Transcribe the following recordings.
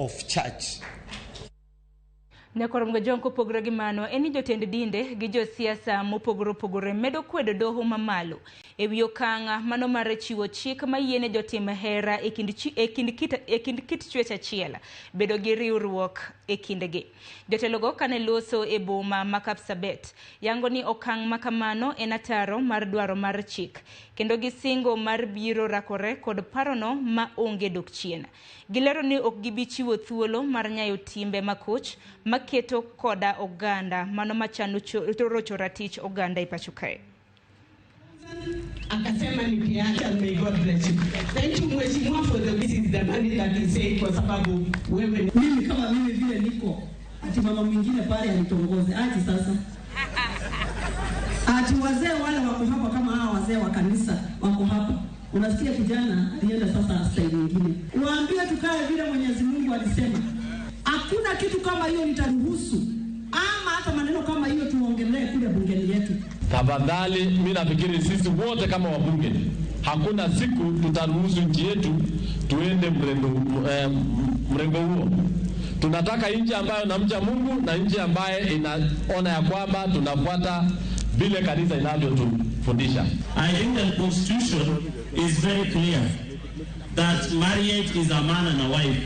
of church. Nyakwar Mgajwang' kopogore gi mano en ni jotend dinde gi josiasa mopogore opogore medo kwedo doho mamalo e wi okang' mano mar chiwo chik mayiene jotim hera e kind, e kind, kit, e kind kit chwech achiel bedo gi riwruok e kindgi. Jotelogo kane loso e boma ma Kapsabet yango ni okang' ma kamano en ataro mar dwaro mar chik kendo gisingo mar biro rakore kod parono ma onge dok chien. Gilero ni ok gibi chiwo thuolo mar nyayo timbe makoch maketo koda oganda mano machano rocho ratich oganda e pacho kae. Akasema nikiacha, may God bless you. Thank you, Mheshimiwa, for the this is the money that he said, kwa sababu wewe Mimi kama mimi vile niko, ati mama mwingine pale anitongoze ati sasa ati wazee wale wako hapa kama hawa wazee wa kanisa wako hapa, unasikia kijana alienda sasa style nyingine. Waambie tukae vile Mwenyezi Mungu alisema. Hakuna kitu kama hiyo nitaruhusu, ama hata maneno kama hiyo tuongelee kule bungeni yetu. Tafadhali, mi nafikiri sisi wote kama wabunge, hakuna siku tutaruhusu nchi yetu tuende mrengo huo. Tunataka nchi ambayo namcha Mungu na nchi ambaye inaona ya kwamba tunafuata vile kanisa inavyotufundisha. I think the constitution is very clear that marriage is a man and a wife.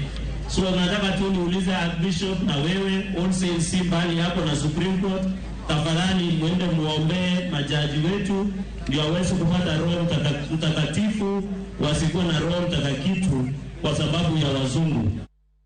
So nataka tu niulize Bishop na wewe All Saints si mbali hapo na Supreme Court, tafadhali mwende muombee majaji wetu ndio waweze kupata Roho Mtakatifu, wasikuwe na roho mtakakitu kwa sababu ya wazungu.